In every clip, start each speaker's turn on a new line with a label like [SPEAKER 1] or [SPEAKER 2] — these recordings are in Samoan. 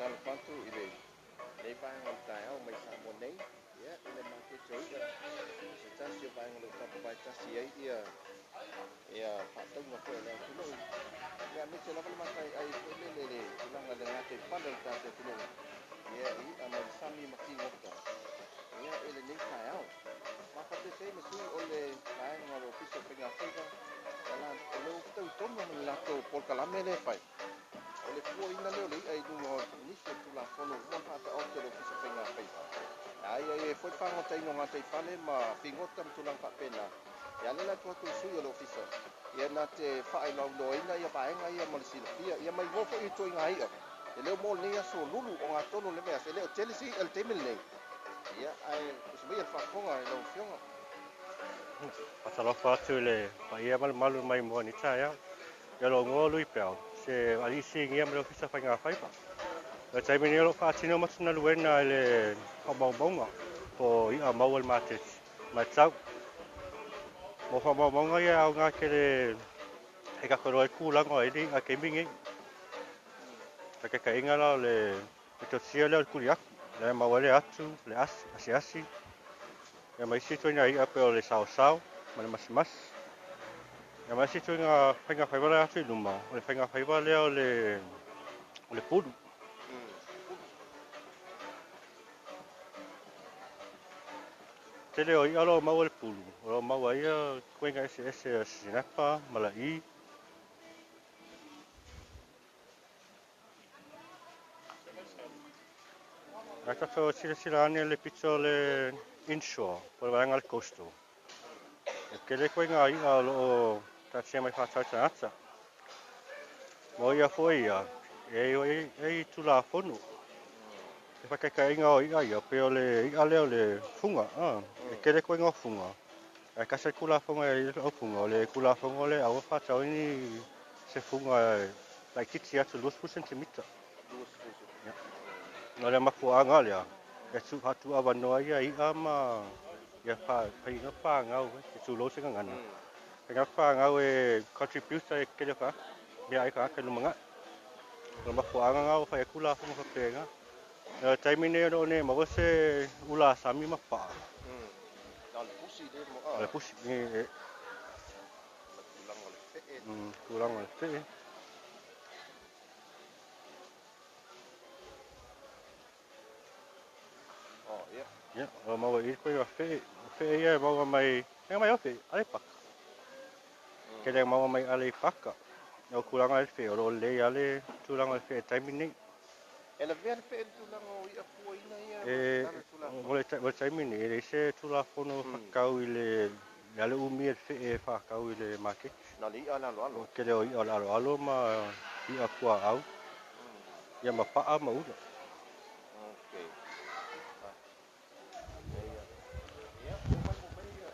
[SPEAKER 1] Faatalofa atu i lenei vaega o le taeao mai Samoa nei, ia, i le maketi o i'a, o se tasi o vaega o lo o taumafai tasi ai ia faatauga foi a le atunuu, ia aemaise lava le mataiai foi lele i le tulaga i le gataifale o le tatou atunuu, ia, i i'a mai le sami ma figota, ia, i lenei taeao. Faafatasia ai ma sui o le vaega o le Ofisa o Faiga Faiva, o lea ua fetaui tonu ma le latou polokalame lea e fai, o le fuaina lea o le i'a i luga o nisi o Tulafono ua uma ona faataoto e le Ofisa o Faiga Faiva. A ia i ai foi le fagotaina o gataifale ma figota ma tulaga faapena, ia lea la e tuu atu i le sui o le Ofisa, ia na te faailoailoaina ia vaega ia mo le silafia, ia ma igoa foi o ituaiga i'a, e le o mo lenei aso lulu ogatotonu o le vaiaso, e le o tele se i'a i le taimi lenei. Ia, ae tusi maia le faafofoga i lau Afioga.
[SPEAKER 2] Faatalofa atu i le paia ma le mamalu mai moa ni taeao. Ia lou igoa o Lui Peo, se alii sinia ma le Ofisa o Faiga Faiva. O le taimi nei o lo o faatino ma galuega i le faamaumauga po o i'a maua i le maketi matau. Mo faamaumauga ia e aoga tele e tatou iloa ai tulaga o i ai le i'a i le taimi nei. Faataitaiga la o le metotia lea o le tuli atu, lea e maua ai le atu, le asi, asiasi, ia ma isi ituaiga i'a pei o le saosao ma le masimasi. Ia ma isi ituaiga faiga faiva la e atu i luma, o le faiga faiva lea o le pulu. Tele o i'a o lo o maua i le pulu, o lo o maua ai ia ituaiga eseese o sinapa, mala'i. Ae tatou silasila ane le pito o le inshore, po o le vaega o le coastal. E tele ituaiga i'a o lo o taatia mai faatau i tagata. Mo ia foi ia, e i ai Tulafono. E faataitaiga o i'a ia, pei o le i'a lea o le fuga. E tele ituaiga o fuga, ae tasi le Tulafono e i ai au fuga, o le Tulafono lea aua faatau ai ni se fuga e laitiiti atu 20 sentimita. O le mafuaaga lea, e faatuuavanoa ia i'a ma ia faiga fanau, e tulou se gagana. Faiga fanau e contribute e tele o tagata, mea ai tagata i lumanai. O le mafuaaga lena ua fai ai Tulafono faapena. O le taimi nei o lo o nei maua se ula sami ma paa.
[SPEAKER 1] Na o le pusi le mo
[SPEAKER 2] O le pusi.
[SPEAKER 1] Le tulaga o le fee.
[SPEAKER 2] Tulaga o le fee.
[SPEAKER 1] Oh, ia.
[SPEAKER 2] Ia, o maua i koe fee. O fee ia e maua mai, e mai o fee, Aleipata. Tele maua mai Aleipata. O tulaga i le fee, o lo o lelei lava le tulaga o le fee i le taimi nei.
[SPEAKER 1] E lavea le fee i le tulaga o i'a fuaina ia
[SPEAKER 2] E,
[SPEAKER 1] lalo Tulafono.
[SPEAKER 2] O le taimi nei, e leai se Tulafono faatatau i le le umi e le fee e faatau i le maketi.
[SPEAKER 1] Na o le i'a le aloalo.
[SPEAKER 2] O le tele o i'a o le aloalo ma i'a puaau, ia ma paa ma ula.
[SPEAKER 1] Okay. Ia, ia, o mai mo mai ia.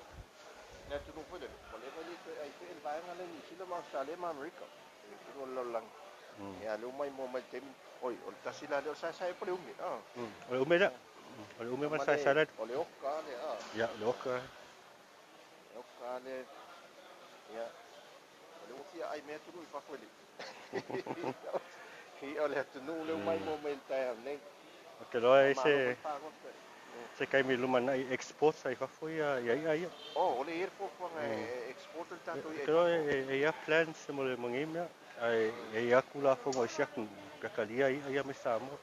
[SPEAKER 1] Le atunuu foi lele, ua leva le toe ai fee le vaega lea i Niu Sila ma Australia ma Amerika. Le atunuu o le lalolagi. Ia, lea ua mai mo mai le taimi. Oi, o le tasi la lea o saesae po le ume. Ah.
[SPEAKER 2] O le ume lea. O le ume ma le saesae la.
[SPEAKER 1] O le oka le ah.
[SPEAKER 2] Ia, o le oka.
[SPEAKER 1] Le oka le. Ia. O le ua fia ai mea atunuu i fafo i le. Ia, o le atunuu lea ua mai mo mai le taeao nei.
[SPEAKER 2] O te loa e
[SPEAKER 1] Malo
[SPEAKER 2] se
[SPEAKER 1] foi fagota.
[SPEAKER 2] Se taimi lumanai export ai fafo ia ia i'a ia.
[SPEAKER 1] Oh, o le i le fuafuaga e export le tatou i'a
[SPEAKER 2] O
[SPEAKER 1] i
[SPEAKER 2] te loa
[SPEAKER 1] fafo.
[SPEAKER 2] e ia plans mo le mo nei mea. Ae e ia Tulafono i si atunuu, pe talia i'a ia mai Samoa.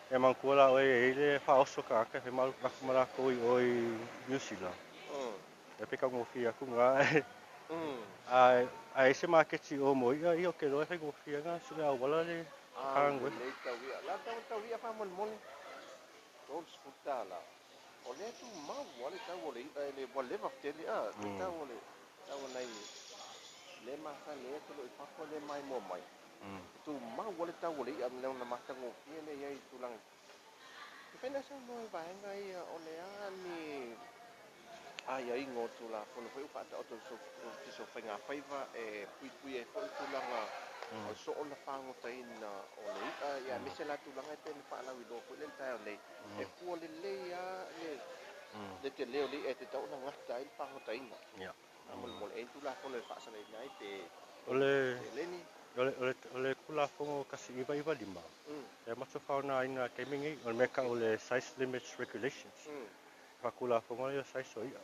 [SPEAKER 2] E manatua la oe e i ai le faaoso tagata e fai latou ma latou i o i Niu Sila. E pe taugofie atu na. Ae ai se maketi o mo i'a ia o te loa e faigofie na sue auala le
[SPEAKER 1] Ah,
[SPEAKER 2] pague.
[SPEAKER 1] lelei tau i'a. La tau tau i'a faamolemole. $30. O lea tumau lava le tau o le i'a e le ua leva tele a. Le tau o le tau o nai le masani ai atu loa i fafo le maimoa mai. Tumau lava le tau o le i'a ma lona matagofie lea i ai i tulaga. E fai na saunoa i vaega ia o le a ni aiaiga o Tulafono foi ua faataoto e le Ofisa o Faiga Faiva e puipui ai foi tulaga o le soona fagotaina o le i'a, ia aemaise la tulaga e pei ona faalauiloa foi le taeao nei, e fua lelei lava le tele o le i'a e tatau ona gata ai le fagotaina. Faamolemole, e i ai Tulafono e faasalaina ai pe
[SPEAKER 2] O le
[SPEAKER 1] seleni.
[SPEAKER 2] O le Tulafono 1995, e matou faaaogaina i le taimi lenei, o le mea e tau o le Size Limits Regulations. Faatulafono ia size o i'a.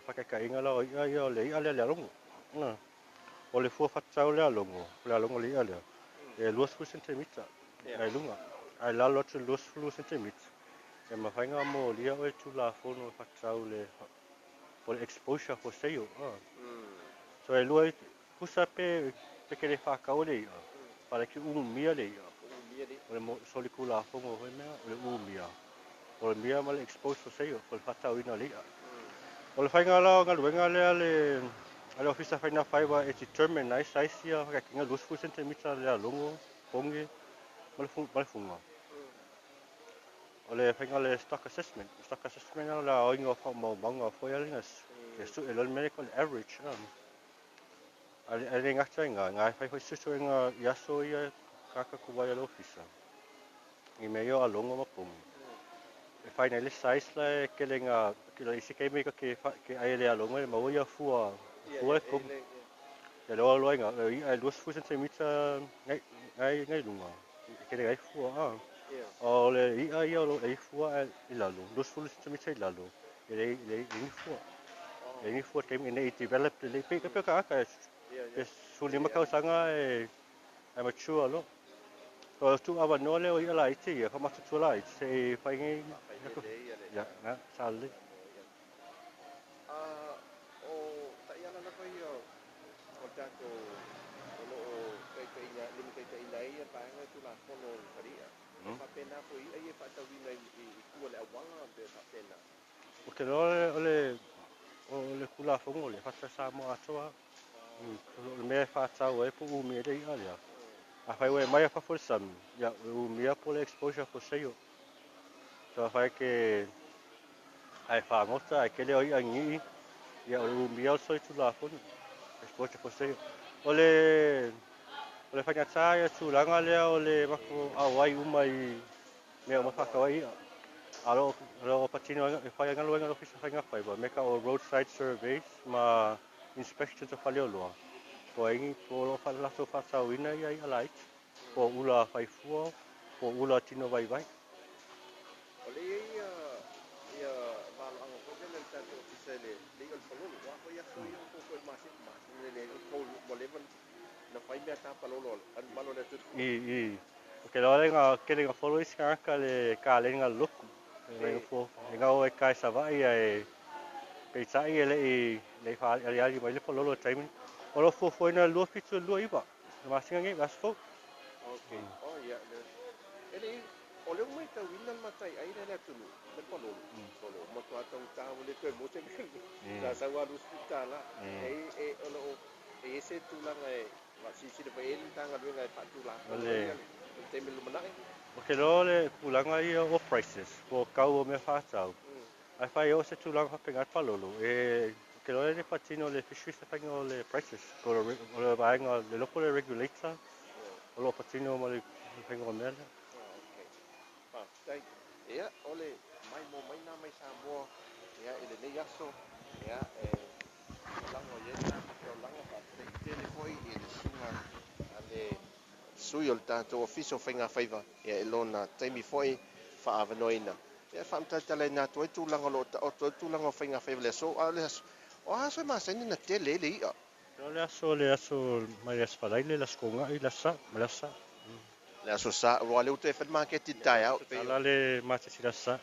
[SPEAKER 2] Faataitaiga la o i'a ia o le i'a lea le alogo. O le fua faatatau le alogo, o le alogo o le i'a lea, e 20 sentimita nai luga. Ae lalo atu i le 20 sentimita, e mafai ona molia oe Tulafono e faatatau le po le exposure for sale. So e lua pusa pe ke le whakau le ia. Pala ki umia le ia.
[SPEAKER 1] Umia le.
[SPEAKER 2] O le solitulafono foi mea, o le umia. O le mia ma le expose for sale, po le faatauina o le i'a. O le faiga la o galuega lea le a le Ofisa Faiga Faiva e determine ai size ia faataitaiga 20 sentimita le alogo, poge ma le fuga. O le faiga le stock assessment. Stock assessment o le aoina o faamaumauga foi ale e su e lo le mea le average. A le gata i ngā, ngā e fai foi suesuega i aso ia kaka kuai a le ofisa. I mea ia o alogo ma poge. E fai nei le size la e kele ngā, ke isi keimi ka ke ai le alogo e maua ia fua, fua e komu. Ia le oa loa ngā, ia e 20 sentimita ngai, ngai, ngai lunga. E kele ngai fua, ah. O le i'a ia o lo e fua i lalo, 20 sentimita i lalo, e le ni fua. E ni fua keimi nei develop le pe pe ka ka e suli ma kausaga e mature lo. O tu awa no le o ia la iti ia, whamatutua la iti, se e whai ngai, ia, nga, sa le.
[SPEAKER 1] O taiala lava ia o tatou o lo o taitaiina limataitaiina ai ia vaega Tulafono o le falia. E faapena foi i'a ia e faatauina i tua le auala pe faapena.
[SPEAKER 2] O te loa o le Tulafono le whata sa mo atoa, o le mea e whātau e po umi e le ia lea. A whai ue mai a fafo le sami, ia, e umia po le exposure for sale. So a whai ke ai whāngota, ai kele o ia ngii, ia o le umia o le solitulafono, exposure for sale. O le whaingatā ia tūlanga lea o le mako awai uma i mea o mawhakawa ia. A lo patino e whai galuega le Ofisa Faiga Faiva, me ka o roadside surveys ma inspections o faleoloa. Po ai po lo fa latou faatauina ia i'a laiti. Po ula faifua, po ula tino vaivai.
[SPEAKER 1] O le ia ia valoaga foi lele le tatou ofisa le i'a o le palolo. Ua foi aso ia o foi masina masina le ko ua leva na fai mea ta palolo a malo le atunuu.
[SPEAKER 2] I. O ke loa le ngā kele ngā follow isi ngā le ka le ngā loku. E ngā fo, e ngā o e kai savai ia e peitai e le i le wha ali ali mai le palolo taimi. O lo fo fo ina 2029. Le masina ngai vas fo.
[SPEAKER 1] Okay. Oh ia le e le o le uma tauina le matai ai le atunuu le palolo. O le uma toa taugata ua le toe mo se mea. Sa sau alu $20. E o lo e ese tulaga e faasilasila mai ai le Matagaluega e faatulafono ai le taimi lumanai.
[SPEAKER 2] O ke loa le tulaga ia o prices, po o kau o mea whātau. Ai whai o se tulaga whapenga palolo, e ke loa le patino le fisheries te whainga o le prices. Ko o le vaenga le loko le regulator, o lo patino ma le whainga o mea lea.
[SPEAKER 1] Ah, okay. Faafetai. Ia, o le mai mo mai nā mai Samoa, ia, i lenei aso, ia, e tulaga o i ai le tatou taulaga, faafetai tele foi i le susuga a le sui o le tatou Ofisa o Faiga Faiva, ia, i lona taimi foi faaavanoaina. Ia, faamatalatalaina atu ai tulaga o lo o taoto ai tulaga o Faiga Faiva le aso, a o le aso, o a aso e masani na tele ai le i'a?
[SPEAKER 2] O le aso mai le aso Faraile, le aso Togai, le aso Sa, ma le aso Sa.
[SPEAKER 1] Le aso Sa, ua lea ua toe fai le maketi i le taeao.
[SPEAKER 2] Ala le maketi le aso Sa.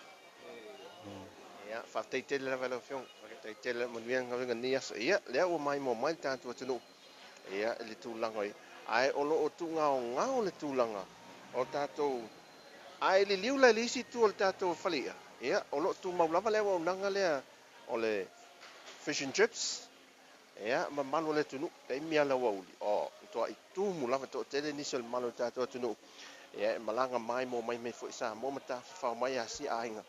[SPEAKER 1] Ia, faafetai tele lava i lau Afioga. Faafetai tele, manuia galuega i lenei aso. Ia, lea ua maimoa mai le tatou atunuu. Ia, i le tulaga i ae o lo o tuugaogao le tulaga o tatou ae liliu la i le isi itu o le tatou faleia. Ia, o lo o tumau lava le auaunaga lea o le fish and chips. Ia, mamalu o le atunuu, taimi ala aoauli. O, matuai tumu lava toatele nisi o le mamalu o le tatou atunuu. Ia, e malaga maimoa mai mai foi Samoa ma tafafao mai Asia aiga.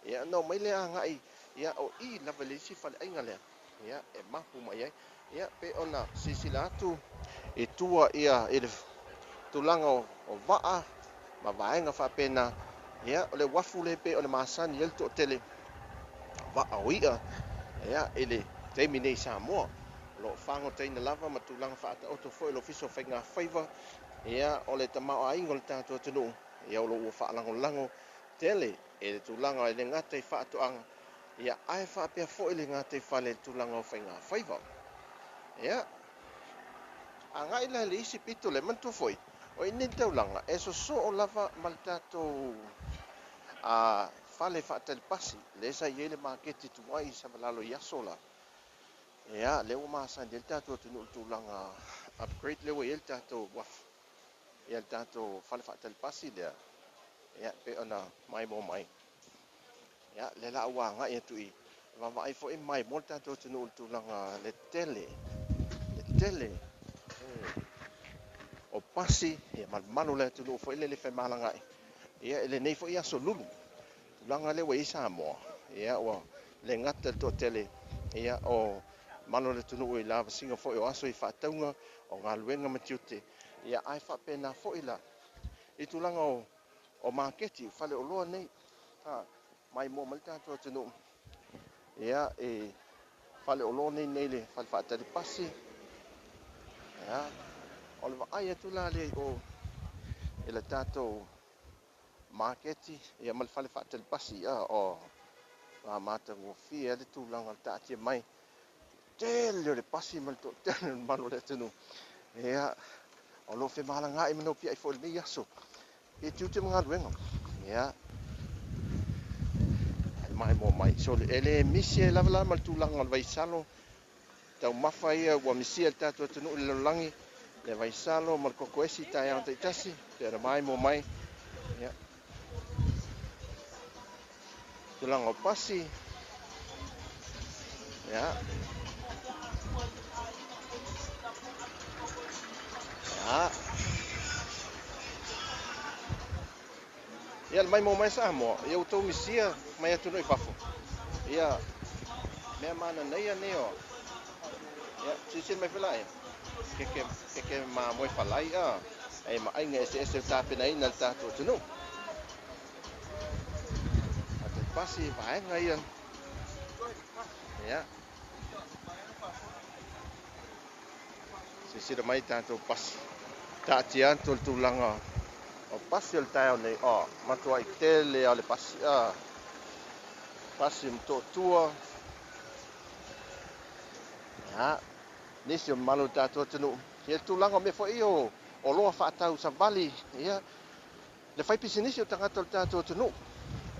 [SPEAKER 1] Ia, na omai lea agai, ia, o i lava le isi faleaiga lea. Ia, e mapu mai ai. Ia, pe ona silasila atu i tua ia i le tulaga o vaa ma vaega faapena. Ia, o le uafu le pe o le masani ai le toatele vaa o i'a. Ia, i le taimi nei i Samoa. O lo o fagotaina lava ma tulaga faataoto foi le Ofisa o Faigafaiva, ia, o le tamaoaiga o le tatou atunuu, ia, o lo o ua faalagolago tele i le tulaga i le gata i faatoaga, ia, ae faapea foi le gataifale i le tulaga o faigafaiva. Ia, agai la i le isi pito lea, manatua foi, o i nei le taulaga e sosoo lava ma le tatou fale faatali pasi, lea sa i ai le maketi tuai i Savalalo i aso la. Ia, lea ua masani ai le tatou atunuu i le tulaga upgrade lea ua i ai le tatou uafu, ia le tatou fale faatali pasi lea, ia, pei ona maimoa mai. Ia, lea la ua agai atu i vaavaai foi maimoa le tatou atunuu i le tulaga le tele, le tele o pasi, ia malumalu le atunuu foi lele femalagaai. Ia, i lenei foi aso lulu, tulaga lea ua i ai Samoa, ia, ua le gata le toatele, ia, o mamalu o le atunuu i lavasiga foi o aso i faatauga, o galuega ma tiute, ia, ae faapena foi la i tulaga o maketi, faleoloa nei, maimoa mai le tatou atunuu, ia, e faleoloa nei nei le fale faatali pasi. Ia, o le vaai atu la lea i o i le tatou maketi, ia, ma le fale faatali pasi, ia, o matagofie le tulaga o le taatia mai tele o le pasi ma le toatele o le mamalu o le atunuu. Ia, o lo o femalagaai ma nopiai foi i lenei aso i tiute ma galuega. Ia, maimoa mai. So, e le misi ai lava la ma le tulaga o le vaisalo taumafa ia ua misia le tatou atunuu i le lalolagi, le vaisalo ma le kokoesi taeao taitasi, pe ona maimoa mai. Ia, tulaga o pasi. Ia, ia, ia, le maimoa mai Samoa, ia ua tou misia mai atunuu i fafo. Ia, mea mananaia nei o. Ia, silasila mai foi la ia. Keke, keke mamoe falai a. E maaiga eseese o tapenaina le tatou atunuu. A te pasi vaega ia. Ia. Silasila mai tatou pasi. Taatia atu le tulaga o pasi o le taeao nei. O, matuai tele o le pasi. A. Pasi Motootua. Ia, nisi o mamalu o le tatou atunuu. Ia, le tulaga o mea foi o oloa faatau savali, ia, le fai pisinisi o tagata o le tatou atunuu.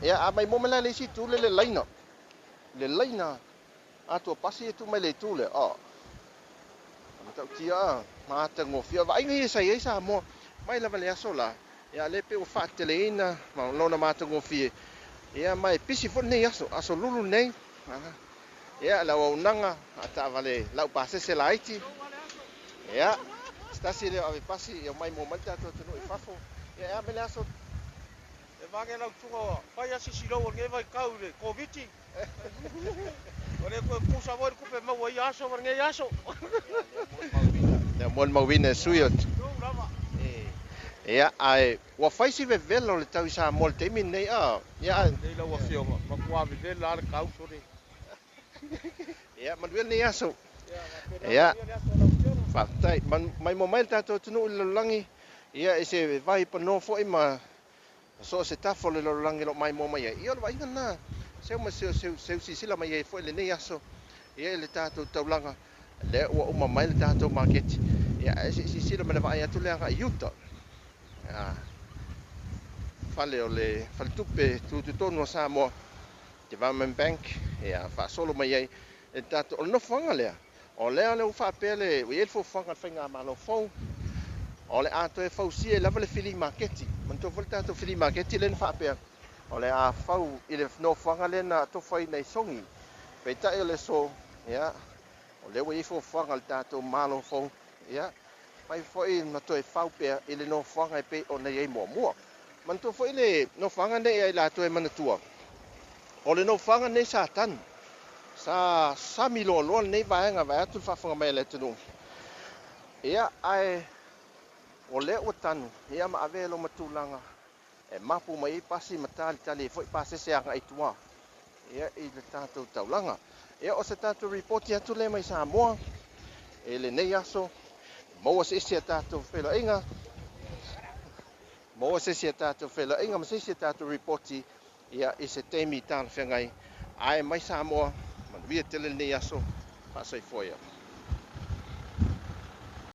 [SPEAKER 1] Ia, a maimoa mai la le isi itu le le laina. Le laina atu o pasi e tu mai le itu lea. O, matautia matagofie. Vaaiga ia sa i ai Samoa mai lava le aso la. Ia, le pe ua faateleina ma lona matagofie. Ia, mai pisi foi nei aso, aso lulu nei. Ia, le auaunaga a taavale lau pasese laiti. Ia, se tasi lea o ave pasi ia maimoa mai le tatou atunuu i fafo. Ia, e ame le aso.
[SPEAKER 3] E mange lau tunga fai asi silou o lenei vaitau i le Koviti. O le koe pusa foi le tupe maua i aso ma lenei aso.
[SPEAKER 1] Lea molimauina e sui o.
[SPEAKER 3] Tou lava.
[SPEAKER 1] Ia, ae ua fai si vevela o le tau i Samoa i le taimi lenei a. Ia,
[SPEAKER 3] Nei lau afioga, matua vevela le tau sole.
[SPEAKER 1] Ia, manuia lenei aso.
[SPEAKER 3] Ia, faapena
[SPEAKER 1] Ia.
[SPEAKER 3] manuia le aso lau afioga.
[SPEAKER 1] Faafetai. Maimoa mai le tatou atunuu i le lalolagi. Ia, i se vai panoa foi ma so o se tafa o le lalolagi o lo o maimoa mai ai. Ia, o le vaaiga lena. Seu ma seu, seu, seu silasila mai ai foi lenei aso. Ia, i le tatou taulaga. Lea ua uma mai le tatou maketi. Ia, ae se i silasila ma le vaai atu le agai i uta. Ia, fale o le faletupe tutotonu o Samoa, Development Bank, ia, faasolo mai ai le tatou, o le nofoaga lea. O lea le ua faapea le, ua i ai le fuafuaga a le faigamalo fou, o le a toe fausia ai lava le flea maketi. Manatua foi le tatou flea maketi lea na faapea, o le a fau i le nofoaga lea na tofaina i Sogi. Peitai o le aso, ia, o lea ua i ai fuafuaga a le tatou malo fou, ia, mai foi ma toe fau pea i le nofoaga e pei ona i ai muamua. Manatua foi le nofoaga nei ai latou e manatua. O le nofoaga nei sa tanu. Sa sami loaloa lenei vaega vae atu le faafofoga mai a le atunuu. Ia, ae o lea ua tanu, ia, ma avea lo matulaga e mapu mai ai pasi ma talitali ai foi pasese agai i tua, ia, i le tatou taulaga. Ia, o se tatou ripoti atu lea mai Samoa. I lenei aso, maua se isi a tatou feiloaiga, maua se isi a tatou feiloaiga ma se isi a tatou ripoti ia i se taimi talafeagai. Ae mai Samoa, manuia tele lenei aso, faasoifua ia.